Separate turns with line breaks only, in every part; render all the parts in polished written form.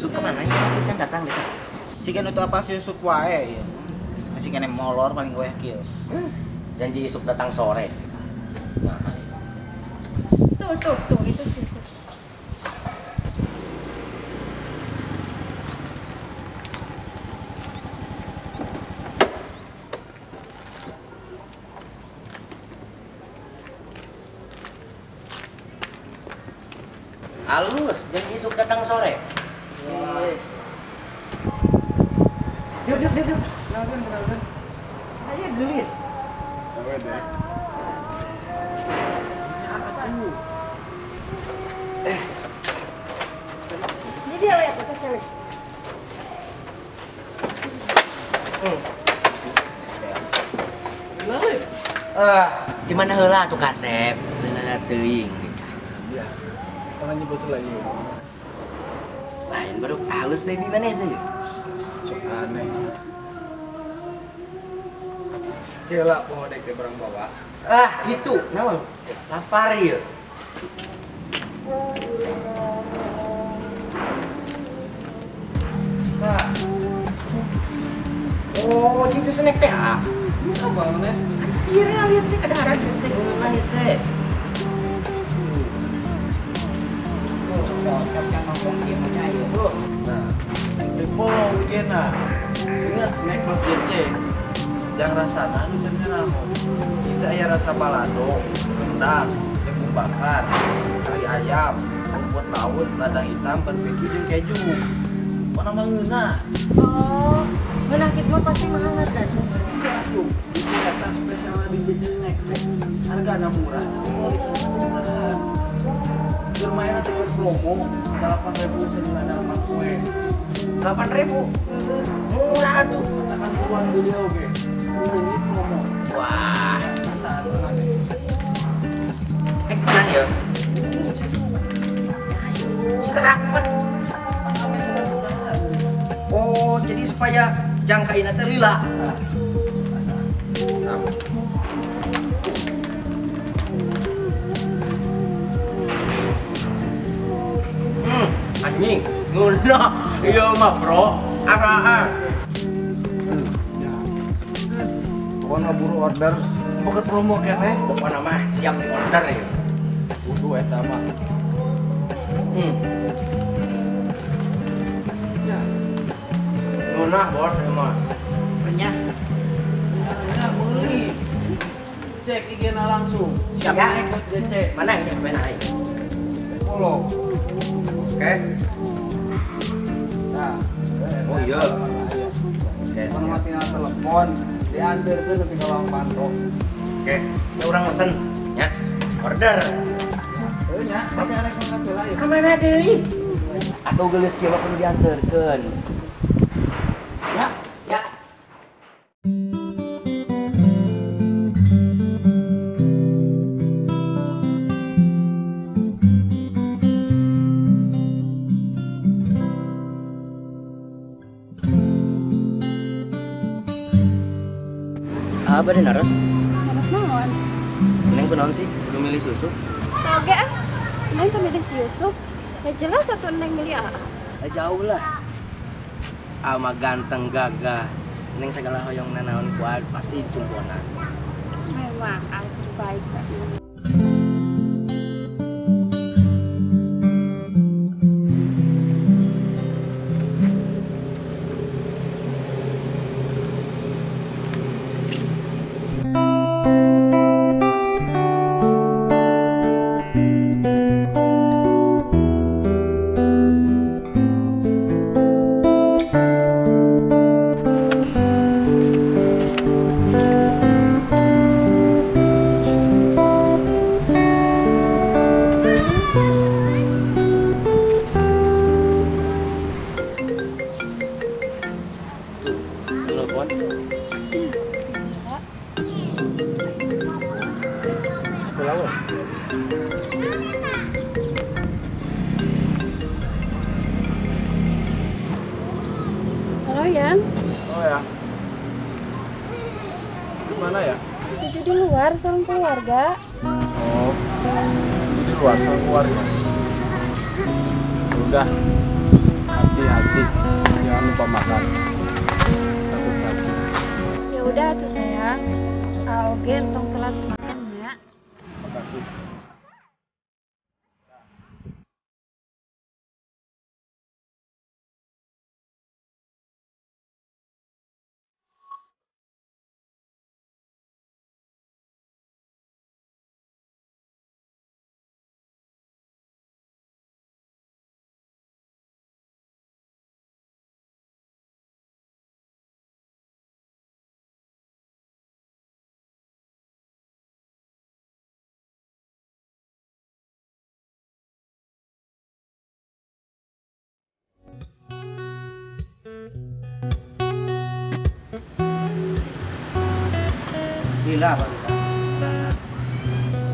Yusuf kemana ya? Can datang deh.
Si kan itu apa si Yusuf wae ya. Masih kene molor paling goyah kieu.
Janji Yusuf datang sore. Nah.
Tuh, tuh, tuh, itu si Yusuf.
Halus, janji Yusuf datang sore. Yes. Yuk, yuk, yuk, yuk.
Kenalkan, kenalkan.
Saya gelis.
Oke deh. Ini apa tuh?
Ini dia lihat, itu cewek.
Ah, di mana heula tuh kasep? Lila teuing.
Biasa. Orang nyebut lagi.
Lain baru halus baby mana itu?
Sok aneh. Kela poho dek teh barang bawa.
Ah, gitu. Naon? Lapar ya.
Nah.
Oh, gitu snack teh. Ah.
Ini apa namanya?
Kan viral ya teh kadaharan teh ngeunah ieu teh.
Nah, follow kena. Ingat snack buat JC. Yang rasana nu can ngaraho. Kita aya rasa balado, rendang, jagung bakar, kari ayam, rumput laut, lada hitam, barbecue jeung keju. Pokona mah ngeunah.
Oh, ngeunah kitu mah pasti mahal kan?
Atuh, eta spesial di JC Snack teh. Hargana murah, kualitasna murahan. Bermain atau promo 8.098 kue.
8.000? Murah tuh.
Katakan buruan beli oke. Ini promo.
Wah,
asal banget.
Tenang ya. Sekerapet. Oh, jadi supaya jangkain teh lila. Anjing, ngeunah. Iya mah, bro. Apaan?
Ya. Pokoknya buru order. Pokoknya promo keneh.
Pokoknya mah siap di order ya.
Kudu eta mah. Ya.
Ngeunah, bos, ieu mah.
Renyah.
Ya, meuli. Cek IG-na langsung.
Siap.
Ya. JC.
Mana yang mana aing?
Follow.
Oke.
Nah,
oh iya. Oke.
Mun mah tinggal telepon, diantarkeun nepi ka Lawang Panto.
Oke, ya urang mesen nya. Order.
Heuh nya, berarti arek mangkat heula ieu.
Ka mana deui? Aduh geulis kieu mah kudu diantarkeun.
Ya,
ya. Apa deh naros?
Naros naon?
Neng kunaon sih? Kudu milih susu?
Tau ge ah. Neng tuh milih si Yusuf. Ya jelas satu neng milih AA.
Jauh lah. Ama ganteng gagah. Neng segala hoyong nanaon kuat pasti cumponan.
Memang A terbaik. Halo, Yang.
Oh ya. Di mana ya?
Cucu di luar sama keluarga.
Oh, di luar sama keluarga. Udah, hati-hati. Hati-hati, jangan lupa makan. Takut sakit.
Ya udah tuh sayang. Oke, entong telat makan ya.
Makasih.
Gila Pak Rita.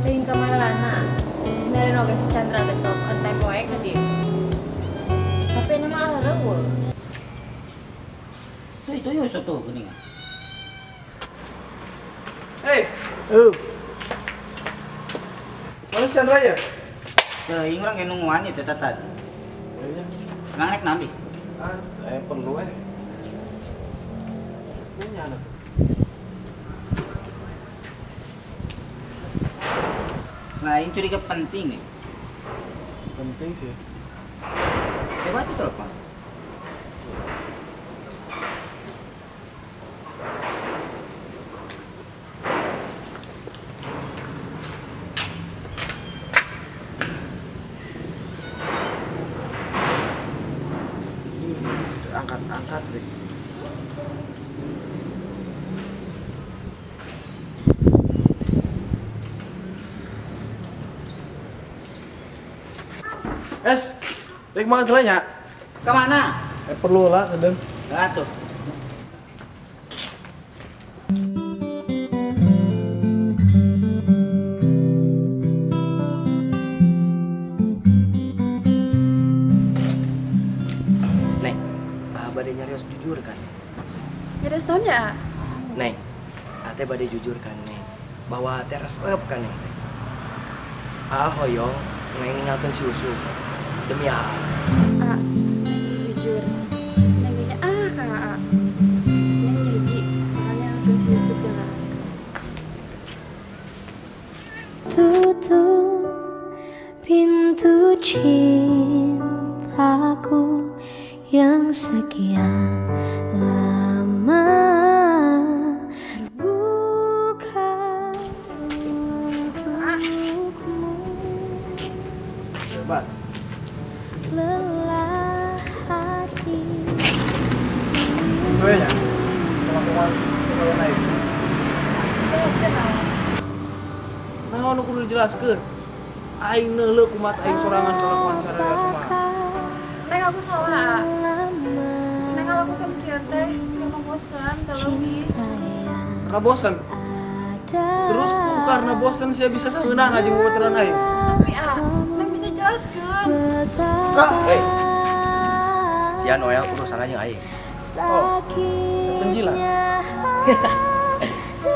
Teuing ka mana? Sinarin oge si Chandra teh sok on time wae ka dieu. Tapi nama areueuh.
Tuh itu Yusuf tuh geuning.
Hei. Mana Chandra ya?
Teuing urang ge nungguan ieu teh tadi. Emang rek naon di?
Ah, perlu eh. Nanya tuh.
Nah, ini curiga penting nih.
Penting sih.
Coba tuh telepon.
Angkat-angkat deh. Es, rek mangan heula nya.
Ka mana?
Perlu lah kadang.
Lah tuh.
Neng, bade nyarios jujur kan?
Nyarios naon ya?
Neng, ate bade jujur kan, Neng, bahwa ate resep kan, Neng. Ah hoyong Neng ninggalkeun si Yusuf demi Aa.
A, Neng jujur. Neng nya ah ka Aa. Neng janji bakal ninggalkeun si Yusuf ya Aa.
Tutup pintu cintaku yang sekian lama buka untukmu.
Hebat.
Lelah hati.
Gue ya, kelakuan kalian naik.
Jelaskan ah.
Nah, nu kudu dijelaskeun. Aing neuleuh kumaha aing sorangan kelakuan sararea kumaha.
Neng aku salah. Neng ngalakukan kieu teh karena bosan, lebih.
Karena bosan. Terus ku karena bosan saya bisa sangeunah jeung babaturan aing.
Tapi ah, Neng bisa jelaskeun.
Ah,
hei. Sia Noel urusan aja aing.
Oh, penjilat.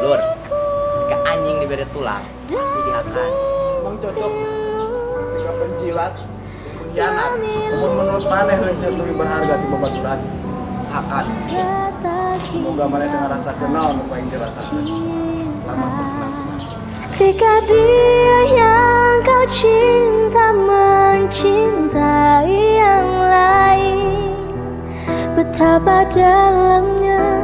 Lur, ketika anjing diberi tulang pasti dihakan.
Emang cocok ketika penjilat pengkhianat. Namun menurut maneh heuncet lebih berharga ti babaturan hakan. Semoga maneh teu ngarasa kenal nu paling dirasakeun. Selamat bersenang-senang.
Ketika dia yang kau cinta mencintai yang lain, betapa dalamnya